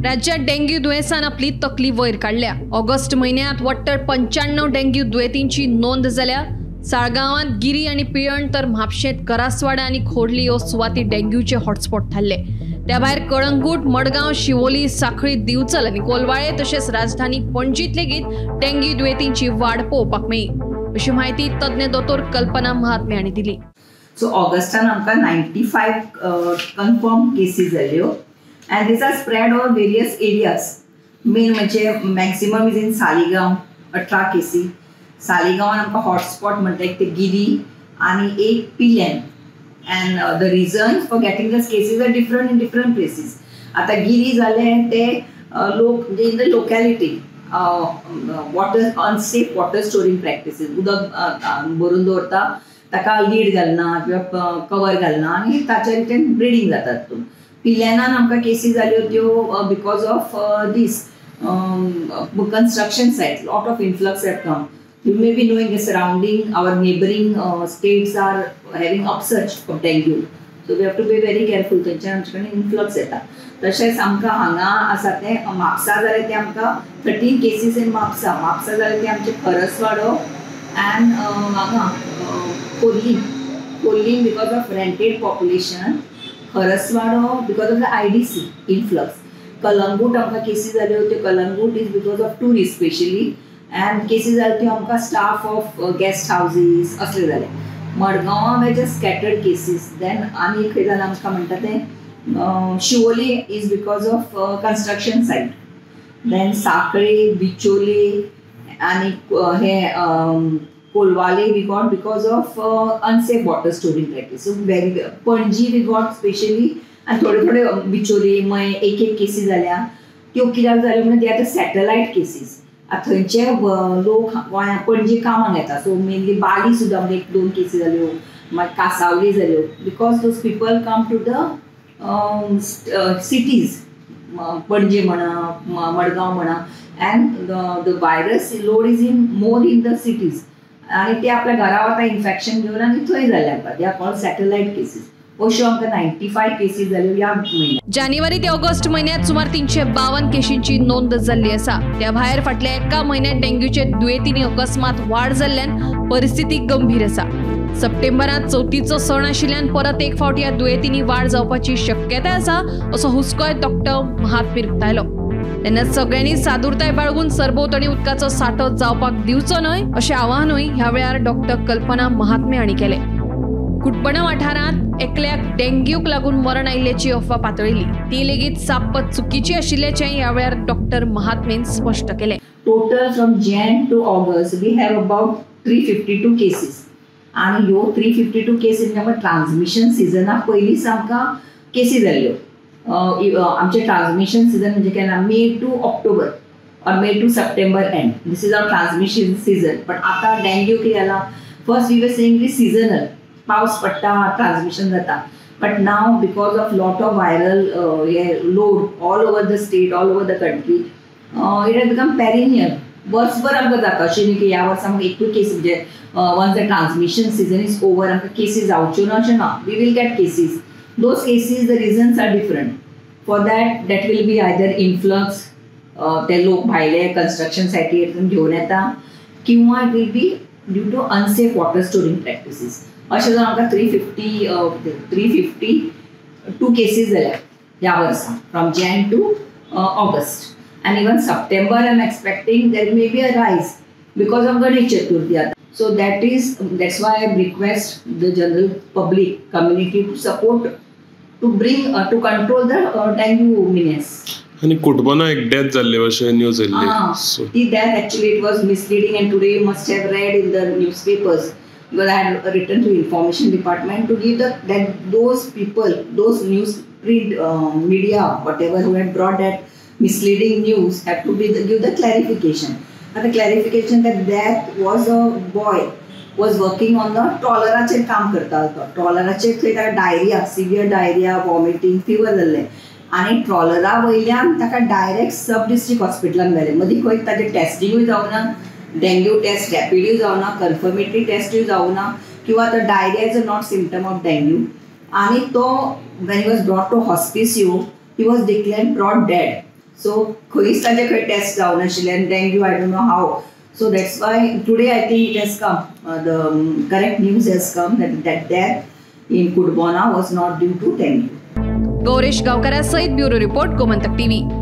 राज्यात डेंग्यू दुयेंसान आपली तकली वयर काडल्या. ऑगस्ट म्हयन्यांत वट्ट 95 डेंग्यू दुयेंतींची नोंद जाल्या. साळगांवांत गिरी आनी पिळण तर म्हापशेंत करासवाडा आनी खोर्ली ह्यो सुवाती डेंग्यूचे हॉटस्पॉट थारले. त्या भायर कळंगूट, मडगांव, शिवोली, साखळी, दिवचल आनी कोलवाळे तशेंच राजधानी पणजीत लेगीत डेंग्यू दुयेंतींची वाड पळोवपाक मेळ्ळी, अशी म्हायती तज्ञ दोतोर कल्पना महात्मे हांणी दिली. सो ऑगस्टान आमकां 95 कन्फर्म केसीस जाल्यो and these are spread over various areas. Main म्हणजे मॅक्सिमम is in Saligao 18 केसी. सालिगांवान आमकां हॉटस्पॉट म्हणटा एक ते गिरी आनी एक Pilerne. And the reason for getting these cases are different in different places. आतां गिरी जाले ते लोक म्हणजे in the locality water unsafe water storing practices, उदक भरून दवरता ताका लीड घालना किंवा कवर घालना आनी ताच्या रितीन ब्रिडींग जाता. तितून पिल्यानान आमकां केसी जाल्यो त्यो because of this construction site, lot of influx have come. You may be knowing the surrounding, our neighbouring states are having upsurge of dengue, so we have to be very careful. थंयच्यान आमचे कडेन influx येता. तशेंच आमकां हांगा आसा तें म्हापसा जालें तें आमकां 13 केसीस इन म्हापसा. म्हापसा जालें तें आमचें खरसवाडो अँड हांगा Khorlim. Khorlim because of rented population, Kharaswada because of the IDC influx. Calangute आमकां केसी जाल्यो त्यो Calangute is because of tourist specially, and केसी जाल्यो त्यो आमकां स्टाफ ऑफ गेस्ट हावजीस असले जाले. मडगांवां वेचे स्कॅटर्ड केसीस. देन आनी खंय जालें आमकां म्हणटा तें Siolim is because of construction site. Then Sanquelim, Bicholim आनी हे Colvale we got because of unsafe water storing practice. So very Panaji we got specially, आनी थोडे थोडे बिचोली मये एक एक केसी जाल्या त्यो कित्याक जाल्यो म्हणून ते आतां सॅटलायट केसीस. आतां थंयचे लोक गोंया पणजे कामाक येता, सो मेनली बाली सुद्दां म्हणजे 1-2 केसी जाल्यो, मागीर कासावली जाल्यो, because those people come to the cities, Panaji म्हणा, मडगांव म्हणा, and the virus load is in more in the cities. आनी ते आपल्या घरा वता इन्फेक्शन घेवन आनी थंय जाले आमकां. They are called satellite cases. अश्यो आमकां 95 केसीस जाल्यो ह्या म्हयन्यात. जानेवारी ते ऑगस्ट म्हयन्यात सुमार 352 केशींची नोंद जाल्ली आसा. त्या भायर फाटल्या एका म्हयन्यात डेंग्यूचे दुयेंतींनी अकस्मात वाड जाल्ल्यान परिस्थिती गंभीर आसा. सप्टेंबरांत चवथीचो सण आशिल्ल्यान परत एक फावट ह्या दुयेंतींनी वाड जावपाची शक्यताय आसा, असो हुस्कोय डॉक्टर महात्मे उक्तायलो. तेन्ना सगळ्यांनी सादूरताय बाळगून सरभोंवतणी उदकाचो सांठो जावपाक दिवचो न्हय अशें आवाहनूय ह्या वेळार डॉक्टर कल्पना महात्मे हांणी केलें. कुटबणा वाठारांत एकल्याक डेंग्यूक लागून मरण आयिल्ल्याची अफवा पातळिल्ली, ती लेगीत साप्प चुकीची आशिल्ल्याचें ह्या वेळार डॉक्टर महात्मेन स्पश्ट केलें. Total from Jan to August we have about 352 cases. आनी ह्यो 352 केसीस आमकां ट्रान्समिशन सिजना पयलींच आमकां केसी जाल्ल्यो. आमचें ट्रान्समिशन सिजन म्हणजे केन्ना May to October or May to September end, this is our transmission season. But आतां डेंग्यू कितें जाला, first we were saying is seasonal, पावस पडटा ट्रान्समिशन जाता, but now because of lot of viral hey load all over the state, all over the country, it has become perennial. वर्सभर आमकां जाता, अशें न्ही की ह्या वर्सा आमकां एकूय केस म्हणजे once the transmission season is over आमकां केसीस जावच्यो ना अशें ना. We will get cases. Those cases the reasons are different for that. That will be either influx, ते लोक भायले कन्स्ट्रक्शन सायटीर घेवन येता, किंवा it will be due to unsafe water storing practices. अशें जावन आमकां 352 केसीस जाल्या ह्या वर्सा from Jan to August. And even September I am expecting there may be a rise because of Ganesh Chaturthi आतां. So that's why I request the general public community to support, to bring, to control the dengue menace. आनी कुटबना एक death जाल्ले अशें news येयल्ली. ती death actually it was misleading, and today you must have read in the newspapers because I had written to information department to give the that those people, those news print media, whatever who had brought that misleading news have to be give the clarification. And the clarification that that was a boy was working on the ट्रॉलराचेर काम करता तो. ट्रॉलराचेर थंय ताका diarrhoea, severe diarrhoea, vomiting, fever जाल्लें आनी ट्रॉलरा वयल्यान ताका direct सब district हॉस्पिटलान व्हेलें. मदीं खंय ताजें टेस्टिंगूय जावना, डेंग्यू टेस्ट रॅपिडूय जावना, कन्फर्मेटरी टेस्टूय जावना, किंवा तो diarrhoea is a not symptom of dengue. आनी तो when he was brought to hospice you he was declared brought dead. So खंयच ताजे खंय टेस्ट जावनाशिल्ले आनी dengue I don't know how. So that's why today I think it has come, the correct news has come that death in Cutbona was not due to dengue. Gauresh गावकऱ्यासहित bureau report, Gomantak TV.